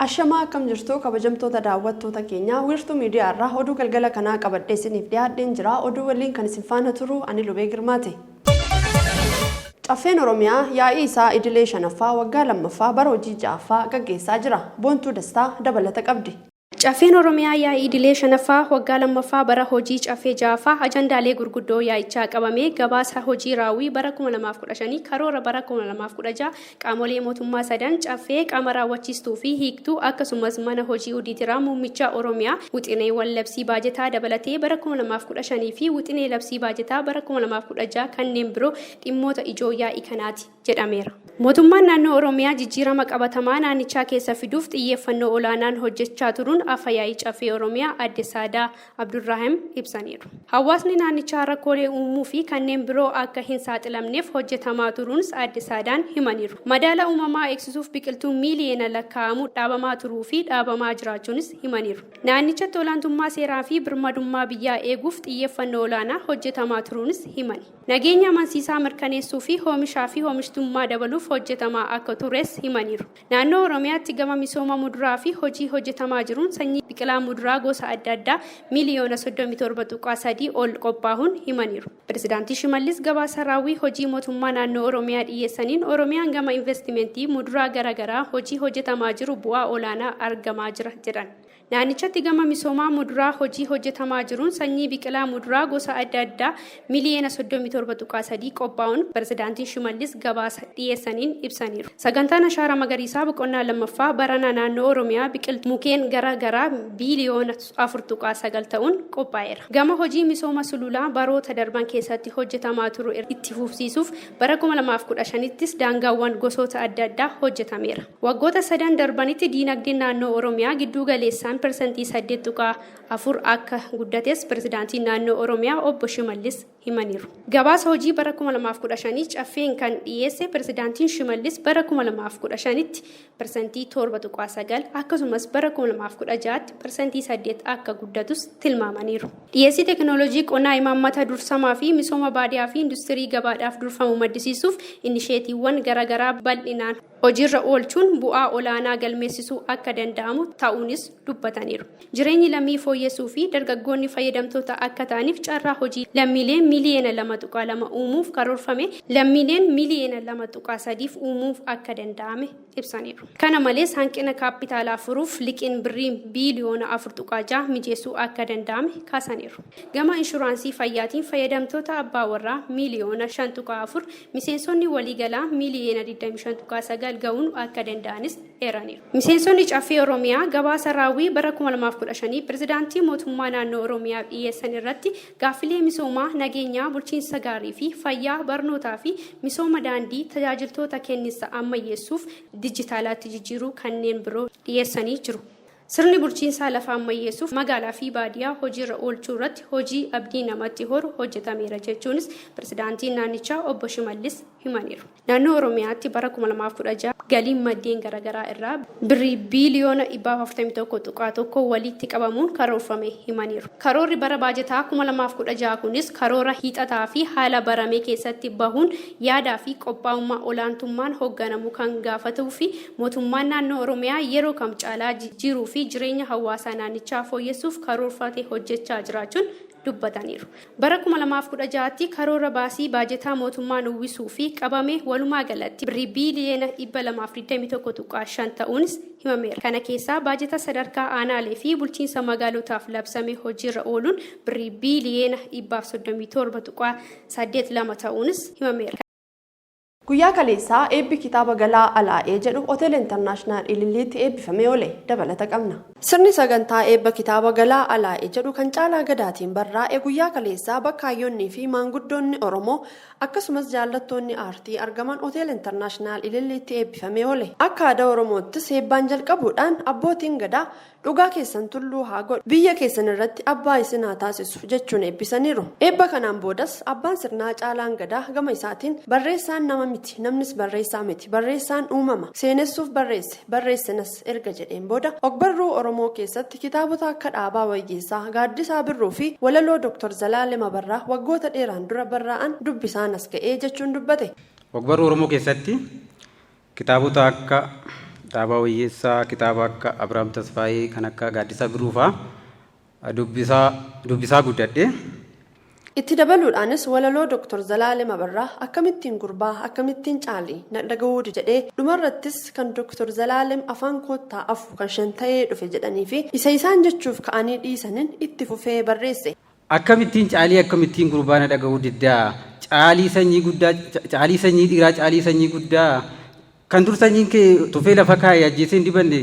Ashamaa, akkam jirtu kabajamtoota daawwattoota keenyaa? Wiirtuu Miidiyaa irraa oduu galgala kanaa qabadhee isiniif dhiyaadheen jira. Oduu waliin kan isin faana turu ani Lubee Girmaati. Caffeen Oromiyaa yaa'ii isaa idilee shanaffaa waggaa lammaffaa bara hojii ja'affaa gaggeessaa jira. Boontuu Dastaa dabalata qabdi. Caffeen Oromiyaa yaa'ii idilee shanaffaa waggaa lammaffaa bara hojii caffee ja'affaa ajandaalee gurguddoo yaa'ichaa qabamee gabaasa hojii raawwii bara 2015, karoora bara 2016, qaamolee mootummaa sadan, caffee, qaama raawwachiistuu fi hiiktuu, akkasumas mana hojii odiitiraa muummicha Oromiyaa, wixineewwan labsii baajetaa dabalatee bara 2015 fi wixinee labsii baajetaa bara 2016 kanneen biroo dhimmoota ijoo yaa'ii kanaati jedhameera. Mootummaan naannoo Oromiyaa jijjiirama qabatamaa naannichaa keessa fiduuf xiyyeeffannoo olaanaan hojjechaa turuun Afa Yaa'ii Caffee Oromiyaa Aadde Saadaa Abdurraahim ibsaniiru. Hawaasni naannichaa rakkoolee uumuu fi kanneen biroo akka hin saaxilamneef hojjetamaa turuuns Aadde Saadaan himaniiru. Madaala uumamaa eegsisuuf biqiltuun miiliyoona lakkaa'amu dhaabamaa turuu fi dhaabamaa jiraachuunis himaniiru. Naannichatti olaantummaa seeraa fi birmadummaa biyyaa eeguuf xiyyeeffannoo olaanaa hojjetamaa turuunis himani. Nageenya amansiisaa mirkaneessuu fi oomishaa fi oomishtummaa dabaluuf hojjetamaa akka tures himaniiru. Naannoo Oromiyaatti gama misooma muduraa fi hojii hojjetamaa jiruun sanyii biqilaa muduraa gosa adda addaa miiliyoona 37.3 ol qophaahuun himaniiru. Pirezidaantii Shimallis gabaasa raawwii hojii mootummaa naannoo Oromiyaa dhiyeessaniin Oromiyaan gama investimentii muduraa garaagaraa hojii hojjetamaa jiru bu'aa olaanaa argamaa jira jedhan. Naannichatti gama misoomaa muduraa hojii hojjetamaa jiruun sanyii biqilaa muduraa gosa adda addaa miiliyoona 37.3 qophaa'uun pirezidaantiin Shimallis gabaasa dhiyeessaniin ibsaniiru. Sagantaan Ashaaraa Magariisaa boqonnaa lammaffaa barana naannoo Oromiyaa biqiltuu mukeen gara garaa biiliyoona 4.9 ta'uun qophaa'eera. Gama hojii misooma sululaa baroota darban keessatti hojjetamaa turu itti fufsiisuuf bara 2015ttis daangaawwan gosoota adda addaa hojjetameera. Waggoota sadan darbanitti diinagdeen naannoo Oromiyaa gidduu galeessaan 8.4% akka guddates pirezidaantiin naannoo Oromiyaa obbo Shimallis himaniiru. Gabaasa hojii bara 2015 caffeen kan dhiyeesse pirezidaantiin Shimallis bara 2015tti 7.9% akkasumas bara 2016tti 8% akka guddatus tilmaamaniiru. Dhiyeessii teekinooloojii qonnaa imaammata dursamaa fi misooma baadiyaa fi industirii gabaadhaaf durfamu maddisiisuuf inisheetiiwwan garaagaraa bal'inaan hojiirra oolchuun bu'aa olaanaa galmeessisuu akka danda'amu ta'uunis dubbataniiru. Jireenyi lammii fooyyessuu fi dargaggoonni fayyadamtoota akka ta'aniif carraa hojii lammiilee miiliyoona 2.2 uumuuf karoorfame lammiileen miiliyoona 2.3f uumuuf akka danda'ame ibsaniiru. Kana malees hanqina kaappitaalaa furuuf liqiin birrii biiliyoona 4.6 mijeessuu akka danda'ame kaasaniiru. Gama inshuraansii fayyaatiin fayyadamtoota abbaa warraa miiliyoona 5.4, miseensonni waliigalaa miiliyoona 25.9 ga'uun akka danda'anis eeraniiru. Miseensonni Caffee Oromiyaa gabaasa raawwii bara 2015 pirezidaantii mootummaa naannoo Oromiyaaf dhiyeessan irratti gaaffilee misoomaa, nageenyaa, bulchiinsa gaarii fi fayyaa, barnootaa fi misooma daandii, tajaajiltoota kenninsa ammayyeessuuf dijitaalaatti jijjiiruu kanneen biroo dhiyeessanii jiru. Sirni bulchiinsaa lafa ammayyeessuuf magaalaa fi baadiyaa hojiirra oolchuu irratti hojii abdii namatti horu hojjetameera jechuunis pirezidaantiin naannichaa obbo Shimallis himaniiru. Naannoo Oromiyaatti bara 2016 galiin maddeen garaagaraa irraa birrii biiliyoona 141.1 walitti qabamuun karoorfame himaniiru. Karoorri bara baajetaa 2016 kunis karoora hiixataa fi haala barame keessatti bahuun yaadaa fi qophaa'ummaa olaantummaan hoogganamu kan gaafatuu fi mootummaan naannoo Oromiyaa yeroo kam caalaa jijjiiruu fi jireenya hawaasaa naannichaa fooyyessuuf karoorfate hojjechaa jiraachuun dubbataniiru. Bara 2016tti karoora baasii baajetaa mootummaan uwwisuu fi qabame walumaa galatti birrii biiliyoona 221.5 ta'uunis himameera. Kana keessaa baajeta sadarkaa aanaalee fi bulchiinsa magaalotaaf labsame hojiirra ooluun birrii biiliyoona 137.82 ta'uunis himameera. Guyyaa kaleessaa eebbi kitaaba Galaa Alaa'ee jedhu Hoteela Intarnaashinaal Ililliitti eebbifamee oole, dabalata qabna. Sirni sagantaa eebba kitaaba Galaa Alaa'ee jedhu kan Caalaa Gadaatiin barraa'e guyyaa kaleessaa bakka hayyoonnii fi maanguddoonni Oromoo akkasumas jaallattoonni aartii argaman Hoteela Intarnaashinaal Ililliitti eebbifamee oole. Akka aadaa Oromoottis eebbaan jalqabuudhaan abbootiin Gadaa "Dhugaa keessan tulluu haa godhu, biyya keessan irratti abbaa isin haa taasisu" jechuun eebbisaniiru. Eebba kanaan boodas abbaan sirnaa Caalaan Gadaa gama isaatiin, "Barreessaan nama miti, namnis barreessaa miti, barreessaan uumama, seenessuuf barreesse, barreessinas" erga jedheen booda, ogbarruu Oromoo keessatti kitaabota akka Dhaabaa Wayyeessaa, Gaaddisaa Birruu fi walaloo Dr. Zalaalem Abarraa waggoota dheeraan dura barraa'an dubbisaan as ga'ee jechuun dubbate. Ogbarruu Oromoo keessatti kitaabota akka Dhaabaa Wayyeessaa, kitaaba akka Abrahaam Tasfaayee, kan akka Gaaddisaa Birruufaa dubbisaa guddadhe. Itti dabaluudhaanis walaloo Dr. Zalaalem Abarraa "Akkamittiin gurbaa, akkamittiin caalii na dhaga'uu" jedhee, dhumarrattis kan Dr. Zalaalem "Afaan koottaa afu kan shan ta'ee dhufe" jedhanii fi isa isaan jechuuf ka'anii dhiisaniin itti fufee barreesse. Akkamittiin caalii, akkamittiin gurbaa na dhaga'uu diddaa, caalii sanyii guddaa, caalii sanyii dhiiraa, caalii sanyii guddaa, kan dur sanyiin kee tufee lafa kaa'e, ajjeesee hin dibanne,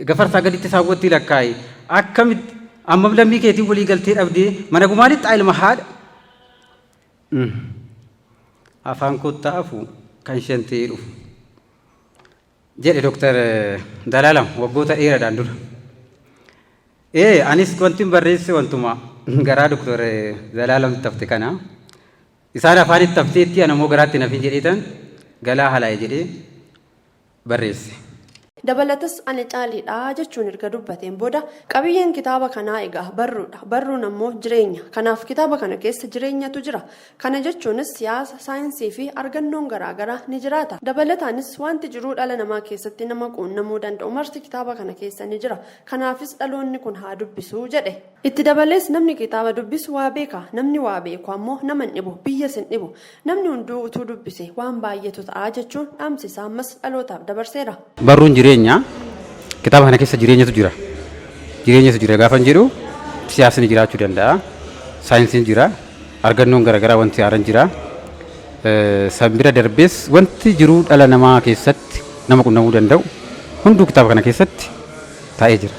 gafarsaa gaditti saawwatti lakkaa'e, akkamitti ammam lammii keetiin walii galtee dhabdee mana gumaalitti ilma haadha afaan kottaa afu kan shan ta'ee dhufu jedhe Dooktar Zalaalam waggoota dheeraadhaan dura. Ee, anis wanti barreesse wantuma garaa Dooktar Zalaalam tafte kana. Isaan afaanitti tafteetti, ana immoo garaatti nafin jedheetan "Galaa halaa'e" jedhee barreesse. Dabalatas "Ani caaliidha" jechuun erga dubbateen booda, qabiyyeen kitaaba kanaa egaa barruudha. Barruun ammoo jireenya. Kanaaf kitaaba kana keessa jireenyatu jira. Kana jechuunis siyaasa, saayinsii fi argannoon garaagaraa ni jiraata. Dabalataanis wanti jiruu dhala namaa keessatti nama quunnamuu danda'u marti kitaaba kana keessa ni jira. Kanaafis dhaloonni kun haa dubbisu jedhe. Itti dabalees namni kitaaba dubbisu waa beeka. Namni waa beeku ammoo nama hin dhibu, biyyas hin dhibu. Namni hunduu utuu dubbise waan baay'eetu ta'a jechuun dhaamsi isaa ammas dhalootaaf dabarseera. Barruun jireenya, kitaaba kana keessa jireenyatu jira. Jireenyatu jira gaafan jedhu, siyaasni jiraachuu danda'a, saayinsiin jira, argannoon garaagaraa wanti haaraan jira. San bira darbees wanti jiruu dhala namaa keessatti nama qunnamuu danda'u hunduu kitaaba kana keessatti taa'ee jira.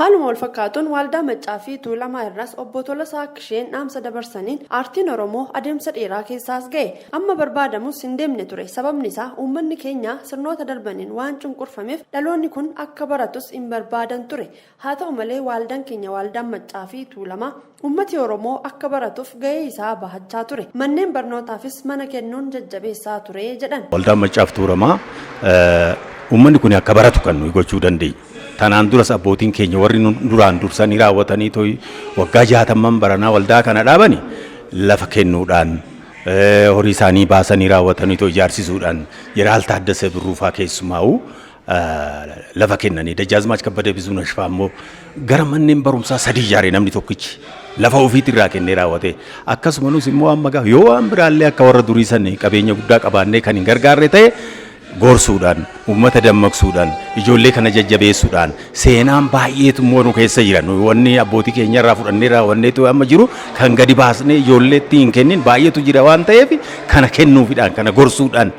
Haaluma wal fakkaatuun Waaldaa Maccaa fi Tuulamaa irraas obbo Tolasaa Akkisheen dhaamsa dabarsaniin, aartiin Oromoo adeemsa dheeraa keessaas ga'e. Amma barbaadamus hin deemne ture. Sababni isaa uummanni keenya sirnoota darbaniin waan cunqurfameef dhaloonni kun akka baratus hin barbaadan ture. Haa ta'u malee, waaldaan keenya, Waaldaan Maccaa fi Tuulamaa, uummati Oromoo akka baratuuf ga'ee isaa bahachaa ture. Manneen barnootaafis mana kennuun jajjabeessaa ture jedhan. Waldaan Maccaa fi Tuulamaa uummanni kun akka baratu kan nuyi gochuu dandeenya. Tanaan duras abbootiin keenya warri duraan dursanii raawwatanii to'i waggaa 60n baranaa waldaa kana dhaabani lafa kennuudhaan, horii isaanii baasanii raawwatanii too ijaarsisuudhaan, Jeneraal Taaddasee Birruufaa keessumaa'u lafa kennanii, Dajjaazmaach Kabbadee Bizuunash fa'aa immoo gara manneen barumsaa sadii ijaare namni tokkichi lafa ofiitirraa kennee raawwate. Akkasuma nus immoo amma yoo waan biraallee akka warra durii sanii qabeenya guddaa qabaannee kan hin gargaarre ta'e, gorsuudhaan, uummata dammaqsuudhaan, ijoollee kana jajjabeessuudhaan, seenaan baay'eetu immoo nu keessa jira. Nu wanni abbootii keenya irraa fudhannee raawwanneetu amma jiru kan gadi baasnee ijoolleetti hin kennin baay'eetu jira waan ta'eef, kana kennuufidhaan, kana gorsuudhaan,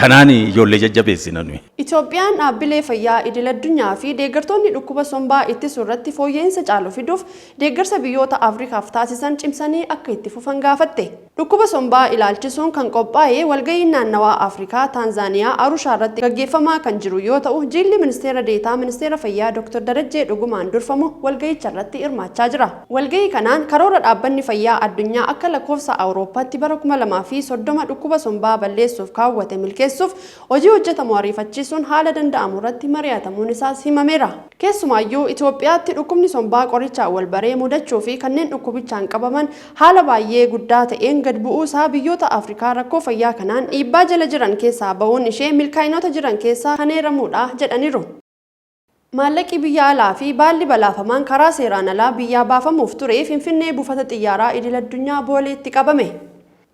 kanaan ijoollee jajjabeessina nuyi. Itoophiyaan dhaabbilee fayyaa idil addunyaa fi deeggartoonni dhukkuba sombaa ittisuu irratti fooyya'insa caalu fiduuf deeggarsa biyyoota Afrikaaf taasisan cimsanii akka itti fufan gaafatte. Dhukkuba sombaa ilaalchisuun kan qophaa'e walga'iin naannawaa Afrikaa Taanzaaniyaa Arushaa irratti gaggeeffamaa kan jiru yoo ta'u, jiilli ministeera deetaa ministeera fayyaa Dr. Darajjee Dhugumaan durfamu walga'icha irratti hirmaachaa jira. Walga'ii kanaan karoora dhaabbanni fayyaa addunyaa akka lakkoofsa Awurooppaatti bara 2030 dhukkuba sombaa balleessuuf kaawwate milkeessuuf hojii hojjetamu ariifachiisuun haala danda'amu irratti mari'atamuun isaas himameera. Keessumaayyuu Itoophiyaatti dhukkubni sombaa qorichaan wal baree mudachuu fi kanneen dhukkubichaan qabaman haala baay'ee guddaa ta'een gad bu'uusaa, biyyoota Afrikaa rakkoo fayyaa kanaan dhiibbaa jala jiran keessaa ba'uun ishee milkaa'inoota jiran keessaa kan eeramudha jedhaniiru. Maallaqi biyya alaa fi baalli balaafamaan karaa seeraan alaa biyyaa baafamuuf ture Finfinnee buufata xiyyaaraa idil addunyaa Booleetti qabame.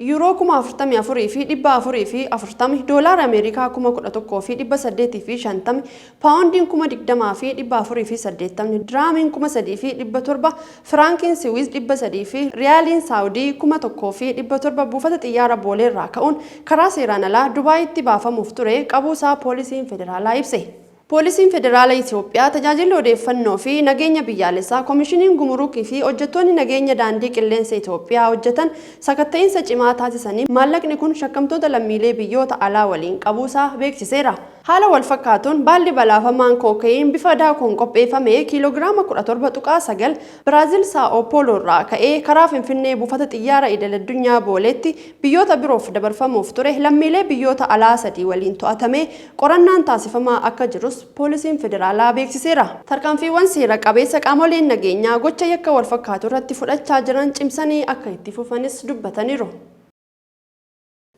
Yuuroo 44,440, doolaara Ameerikaa 11,850, paawundiin 20,480, diraamiin 3,700, firaankiin Siwiis 300 fi riyaaliin Saawudii 1,700 buufata xiyyaara Booleerraa ka'uun karaa seeraan alaa Dubaayitti baafamuuf ture qabuusaa poolisiin federaalaa ibse. Poolisiin Federaala Itoophiyaa, Tajaajilli Odeeffannoo fi Nageenya Biyyaalessaa, Komishiniin Gumurukii fi hojjettoonni nageenya daandii qilleensa Itoophiyaa hojjetan sakatta'iinsa cimaa taasisanii maallaqni kun shakkamtoota lammiilee biyyoota alaa waliin qabuusaa beeksiseera. Haala wal fakkaatuun baalli balaafamaan kookayiin bifa daakuun qopheeffame kiiloogiraama 17.9 Biraazil Saa'oo Pooloo irraa ka'ee karaa Finfinnee buufata xiyyaara idil addunyaa Booleetti biyyoota biroof dabarfamuuf ture lammiilee biyyoota alaa sadii waliin to'atamee qorannaan taasifamaa akka jirus poolisiin federaalaa beeksiseera. Tarkaanfiiwwan seera qabeessa qaamoleen nageenyaa gocha yakka wal fakkaatu irratti fudhachaa jiran cimsanii akka itti fufanis dubbataniiru.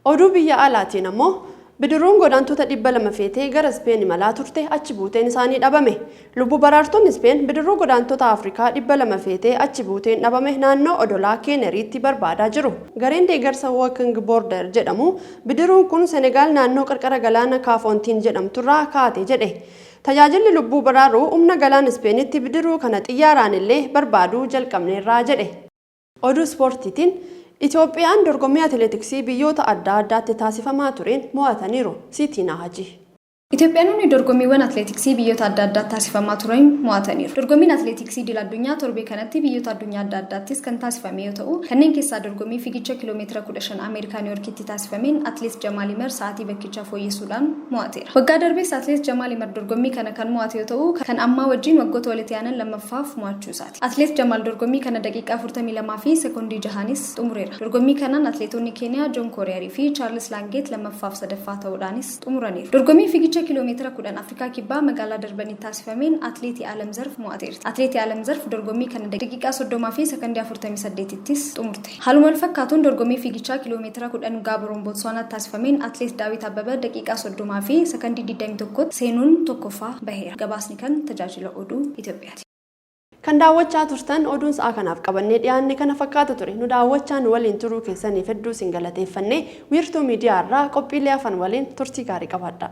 Oduu biyya alaatiin ammoo Bidiruun godaantota 200 feetee gara Ispeen imalaa turte achi buuteen isaanii dhabame. Lubbu baraartonni Ispeen bidiruu godaantota Afrikaa 200 feetee achi buuteen dhabame naannoo odolaa Keeneriitti barbaadaa jiru. Gareen deeggarsa Walking Border jedhamu bidiruun kun Senegaal naannoo qarqara galaana Kaafoontiin jedhamturraa kaate jedhe. Tajaajilli lubbuu baraaruu humna galaana Ispeenitti bidiruu kana xiyyaaraan illee barbaaduu jalqabneerraa jedhe. Oduu ispoortiitiin, Itoophiyaan dorgommii atileetiksii biyyoota adda addaatti taasifamaa tureen mo'ataniiru. Siitiin Hajii. Itoophiyaanonni dorgommiiwwan atileetiksii biyyoota adda addaatti taasifamaa turan mo'ataniiru. Dorgommiin atileetiksii idil addunyaa torbee kanatti biyyoota addunyaa adda addaattis kan taasifame yoo ta'u, kanneen keessaa dorgommii fiigicha kiiloomeetira 15 Ameerikaa Niiyorkitti taasifameen atileet Jamaal Yimar sa'aatii bakkichaa fooyyessuudhaan mo'ateera. Waggaa darbees atileet Jamaal Yimar dorgommii kana kan mo'ate yoo ta'u, kan ammaa wajjin waggoota walitti aanan lammaffaaf mo'achuu isaati. Atileet Jamaal dorgommii kana daqiiqaa 42 fi sekoondii jahaanis xumureera. Dorgommii kanaan atileetonni Keeniyaa Joon Kooriyarii fi Chaarlis Laangeet lammaffaaf sadaffaa ta'uudhaanis xumuraniiru. Dorgommii fiigicha kiiloomeetira 10 Afrikaa Kibbaa magaalaa Darbanitti taasifameen atileetii Alamzarf mo'ateerti. Atileetii Alamzarf dorgommii kana daqiiqaa 30 fi sekondii 48ttis xumurte. Haaluma wal fakkaatuun dorgommii fiigichaa kiiloomeetira 10 Gaaboroon Bootsuwaanaatti taasifameen atileet Daawit Abbabaa daqiiqaa 30 fi sekondii 21tti seenuun tokkoffaa baheera. Gabaasni kan Tajaajila Oduu Itoophiyaati. Kan daawwachaa turtan oduun sa'a kanaaf qabannee dhiyaanne kana fakkaata ture. Nu daawwachaa nu waliin turuu keessaniif hedduu isin galateeffannee, Wiirtuu Miidiyaa irraa qophiilee hafan waliin turtii gaarii qabaadha.